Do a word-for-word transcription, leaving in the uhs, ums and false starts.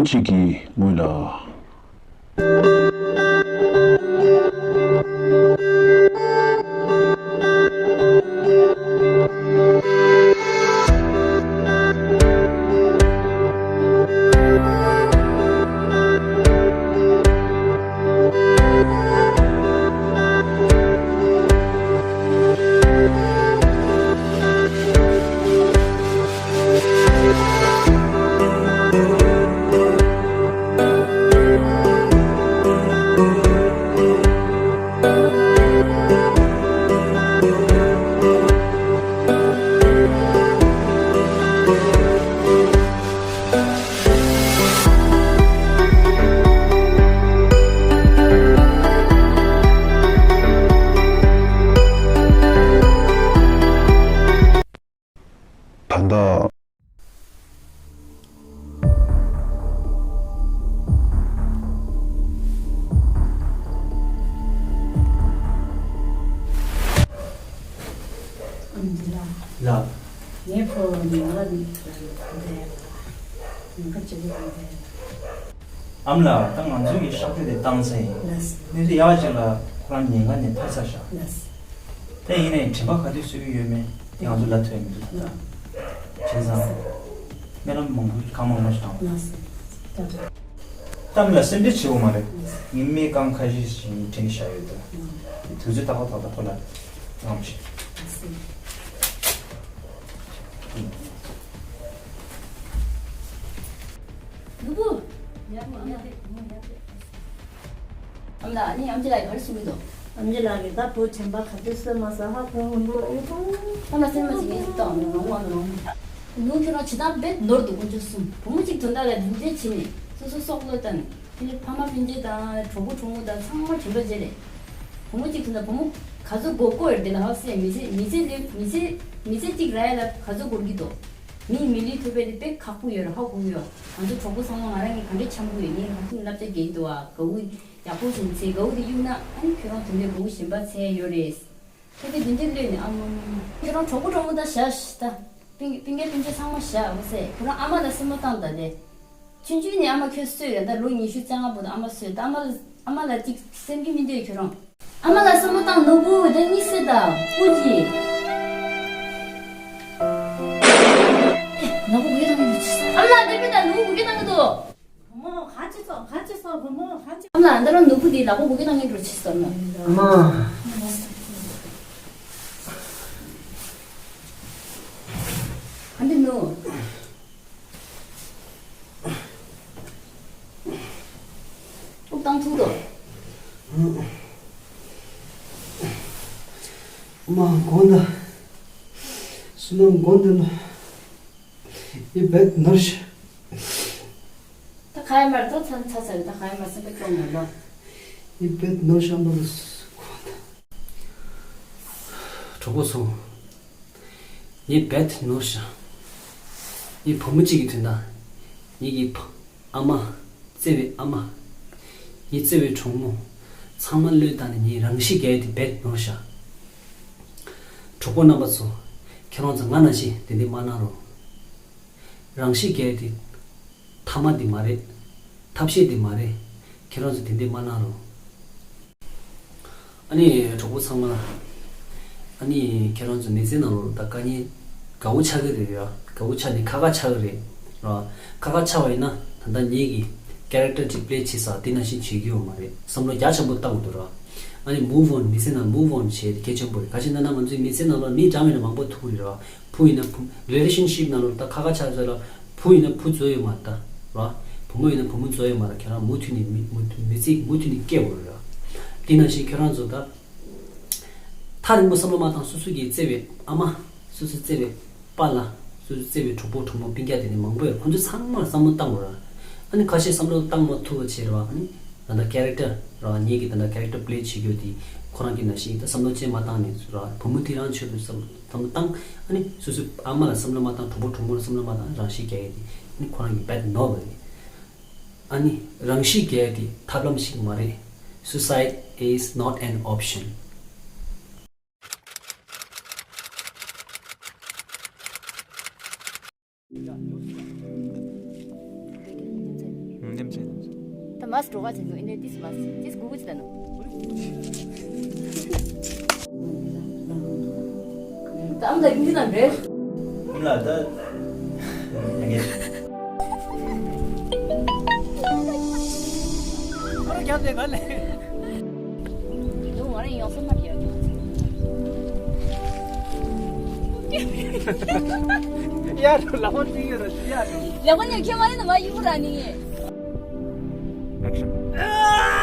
གཅིག་གི་སྔོན་ལ། ད་ལྟ། ལགས། ངའི་ཕོ་བ་ནི་ང་ལ་ནི་འདི་ཡག་ལ་ཉེན་ཁ་ཆེ་པོ་འདི་ཡག་ལ། ཨ་མ་ལགས། ད་ང་ཚོའི་གི་གཤག་བཅོས་དེ་བཏང་ཚར་ཡིན། ལགས་སོ། གནས་ཚུལ་ཡག་ཅིག་ལ་ཁོ་རང་ཉེན་ཁ་ནས་ཐར་ཚར་ཤག་ལགས་སོ། དེ་ཡིན་ནའི་དྲན་པ་ག་དུས་གསོ་གི་ཡོད་མེད་དེ་ང་ཚོ་ལབ་ཐུབ་ཡ་མི་འདུག་ད་ལྟ། བྱས་ཙང་། སྨོན་ལམ་མང་པོ་གང་མང་མང་ཞིག་བཏང་བ། ལགས་སོ། ལགས་སོ། གཏམ་ལ་སེམས་ཁྲལ་བྱེད་དགོས་མ་རེད། ངས་སྨན་རྐང་ཁ་ཤས་ཤིག་དྲན་བཞག་ཡོད་དོ། དུས་ཚོད་ཏག་ཏག་ཏག་ཏག་ཁོ་ལ་གནང་བ་ཞིག་ནོར་བུ། ཨ་མ་ལགས། ཨ་ནི་ཨམ་ཆི་ལགས་ག་རེ་གསུང་གི་འདུག་ཨམ་ཆི་ལགས་ཀྱིས་ད་བུ་དྲན་པ་ག་དུས་གསོས་མ་སོང་ཧ་གོ་མི་འདུག་ཨེ་ཁོང་། ཁོང་ལ་སེམས་ལ་ཅིག་ངས་ཅིག་བཏང་ནོར་བུ་ཨ་ནོར་བུ། ནུ་ཁྱོད་རང་བྱེད་སྟངས་དཔེ་ནོར་འདུག་དཀོན་མཆོག་གསུམ། བུ་མོ་གཅིག་དོན་དག་ལ་འདི་འདྲ་བྱས་ནས་སོ་སོ་སྲོག་བློས་བཏང་ནས། དེ་ནས་ཕ་མ་སྤུན་མཆེད་དང་གྲོགས་པོ་གྲོགས་མོ་དང་ཚང་མ་དྲན་པ་བརྗེད་རེད། བུ་མོ་གཅིག་དེ་འདྲ་བུ་མོ་ག་ཚོད་མགོ་སྐོར་ཡོད་དེ་ལ་ཧ་སེ་མི་ཚེ་མི་ཚེ་ལས་མི་ཚེ་མི་ཚེ་གཅིག་རག་ཡ་ལ་ག་ཚོད་འགོར་གྱི་འདུག་མིས་མི་ལུས་ཐོབ་པ་དེ་དཔེ་ཁག་པོ་ཡོད་རེད་ཧ་གོ་གི་ཡོད། ང་ཚོ་གྲོགས་པོ་ཚང་མ་ང་རང་གིས་ག་འདྲས་འཆམ་གི་ཡོད། ངས་ཧ་ཐིང་བསླབ་བྱ་རྒྱག་གི་འདུག་ཨ། དགའ་བོ་ཡག་པོ་བྱུང་ཚེ་དགའ་བོ་དེ་གཡུག་ན་ཨ་ནི་ཁྱོད་རང་དེ་འདྲས་དགའ་བོ་གཞན་པ་འཚོལ་ཡ་ཡོད་རེད། ཁྱོད་ཀྱིས་དེ་འདྲས་གློད་ནས་ཨ་མ་མ་མ། ཁྱོད་རང་གྲོགས་པོ་གྲོགས་མོ་དང་བཞག་ཤི་ད། སྤུན་སྤུན་ཀྱག་སྤུན་མཆེད་ཚང་མ་བཞག་འོ་ཟེར། ཁྱོད་རང་ཨ་མ་ལ་སེམས་པ་བཏང་ད་དེ། ཆུང་ཆུང་ནས་ཨ་མ་ཁྱོད་གསོས་རེད། ད་ལོ་ཉི་ཤུ་རྩ་ལྔ་བར་དུ་ཨ་མ་གསོས། ད་ཨ་མ་ལ་ཨ་མ་ལ་ཅིག་སེམས་ཀྱི་མི་འདོད་ཁྱོད་རང་། ཨ་མ་ལ་སེམས་པ་བཏང་ནོར་བུ་དེ་གཉིད་སད་ད་སྤུན་གྱིས། ནོར་བུ་གུ་གེ་བཏང་གི་འདུག་ཨ་མ་ལགས་དེ་མིན་ད་ནོར་བུ་གུ་གེ་བཏང་གི་འདུག་བུ་མོ་ག་ཅི་ཙོགས་ག་ཅི་ཙོགས་བུ་མོ་ག་ཅི། ཨ་མ་ལགས་འདི་རང་ནོར་བུ་དེ་ལག་པ་གུ་གེ་བཏང་གི་འགྲོ་ཆི་ཟེར་ན། ཨ་མ། ག་འདི་ནོར། དབུགས་བཏང་ཐུབ་དོ། མ་དགོངས་དག་བསོད་ནམས་དགོངས་དག་ཨི་བེད་ནོར་ཤ། ད་ག་ཡ་མར་ད་ཚ་ཚ་ཚ་ད་ག་ཡ་མར་སེམས་པ་སྐྱོ་མ་ལོ། ཨི་བེད་ནོར་ཤ་མ་ལོ། གྲོགས་པོ་ཚོ། ངས་བེད་ནོར་ཤ། ངའི་བུ་མོ་གཅིག་གི་དོན་དག་ངེད་ཀྱི་ཕ་ཨ་མ། བརྩེ་བའི་ཨ་མ། ངའི་བརྩེ་བའི་གྲོགས་མོ། ཚང་མ་བློས་བཏང་ནས་ངས་རང་ཤི་རྒྱག་ཡ་དེ་བེད་ནོར་ཤ། གྲོགས་པོ་རྣམ་པ་ཚོ། ཁྱེད་རང་ཚོ་ང་ནང་བཞིན་དེ་འདྲས་མ་གནང་རོགས། རང་ཤི་རྒྱག་ཡ་དེ། ཐ་མ་དེ་མ་རེད། ཐབས་ཤེས་དེ་མ་རེད། ཁྱེད་རང་ཚོ་དེ་འདྲས་མ་གནང་རོགས། ཨ་ནི་གྲོགས་པོ་ཚང་མ། ཨ་ནི་ཁྱེད་རང་ཚོ་མི་ཚེ་ནང་ལོགས་ད་དཀའ་ངལ་དགའ་བོ་ཆགས་ཀྱི་རེད་ཡ། དགའ་བོ་ཆགས་ནས་ཁག་ཁག་ཆགས་ཀྱི་རེད། ར། ཁག་ཁག་ཆགས་པ་ཡིན་ན་ད་ལྟ་ངེད་ཀྱི་ཀེ་རེག་ཊར་ཅིག་པི་ལེ་བྱེད་ས་དེ་ནང་བཞིན་བྱེད་ཀྱི་ཡོད་མ་རེད། བསམ་བློ་རྒྱ་ཆེན་པོ་བཏང་དགོས་འདུག་ར། ཨ་ནི་མུ་ཝི་ཨོན། མི་ཚེ་ནང་མུ་ཝི་ཨོན་བྱེད་ཡ་དེ་གལ་ཆེན་པོ་རེད། ག་ཅི་ན་ན་ང་ཚོའི་མི་ཚེ་ནང་ལོགས་མི་གྲངས་ཡིན་ན་མང་པོ་ཐུག་གི་རེད་ར། བུ་ཡིན་ན་བུ། རི་ལེ་ཤན་ཤིབ་ནང་ལོགས་ད་ཁག་ཁག་ཆགས་ཚོད་ལ། བུ་ཡིན་ན་བུ་འཛོལ་ཡོད་མ་རེད་ད། ར། བུ་མོ་ཡིན་ན་བུ་མོ་འཛོལ་ཡོད་མ་རེད། ཁྱེད་རང་མུ་མཐུད་ནས་མི་མུ་མི་ཚེ་མུ་མཐུད་ནས་སྐྱེལ་དགོས་རེད་ར། དེ་ནང་བཞིན་ཁྱེད་རང་ཚོ་ད། ཐག་རིང་པོ་བསམ་བློ་མ་བཏང་། སོ་སོ་གི་བརྩེ་བའི་ཨ་མ། སོ་སོ་བརྩེ་བའི་པཱ་ལགས། སོ་སོ་བརྩེ་བའི་གྲོགས་པོ་གྲོགས་མོ་སྤུན་ཀྱག་དེ་འདྲ་མང་པོ་ཡོད། ཁོང་ཚོ་ཚང་མར་བསམ་བློ་བཏང་དགོས་ར། ཨ་ནི་ཁ་ཤས་བསམ་བློ་བཏང་མ་ཐུབ་པ་བྱས་ར། ཨ་ནི་ད་ལྟ་ཀེ་རེག་ཊར་ར། ངེད་ཀྱི་ད་ལྟ་ཀེ་རེག་ཊར་པི་ལེ་བྱེད་རྒྱུ་དེ་ཁོ་རང་གི་ནང་བཞིན་ད་བསམ་བློ་ཅན་མ་བཏང་ནས་ར། བུ་མོ་དེ་རང་ཆོས་དུ་བསམ་བསམ་བློ་བཏང་། ཨ་ནི་སོ་སོའི་ཨ་མ་ལ་བསམ་བློ་མ་བཏང་། གྲོགས་པོ་གྲོགས་མོ་ལ་བསམ་བློ་མ་བཏང་། རང་ཤི་རྒྱག་ཡས་དེ་ཨ་ནི་ཁོ་རང་གི་བེད་ནོར་བ་རེད། ཨ་ནི་རང་ཤི་རྒྱག་ཡས་དེ་ཐབས་ལམ་ཞིག་མ་རེད། Suicide is not an option. བས་འགྲོ་ག་ཅན་དུ་ཨིན་ཏེ་ཏིས་བས་ཏིས་གུ་གུ་ཅི་ད་ནོ། ད་ཨམ་ད་ཡིན་གྱི་ན་རེད། ཨམ་ལ་ད། ཡང་གི། ཁོ་རང་རྒྱབ་ནས་ག་ལས། དུ་ང་རང་ཡོང་སེམས་མ་རྒྱག་ཡ་རུ་ལ་ཧོན་ཏི་ཡོད་ར་ཡ་རུ། ལ་ཧོན་ཡ་ཁྱེད་མ་ཡིན་ན་མ་ཡིན་པོ་ར་ནི། Action.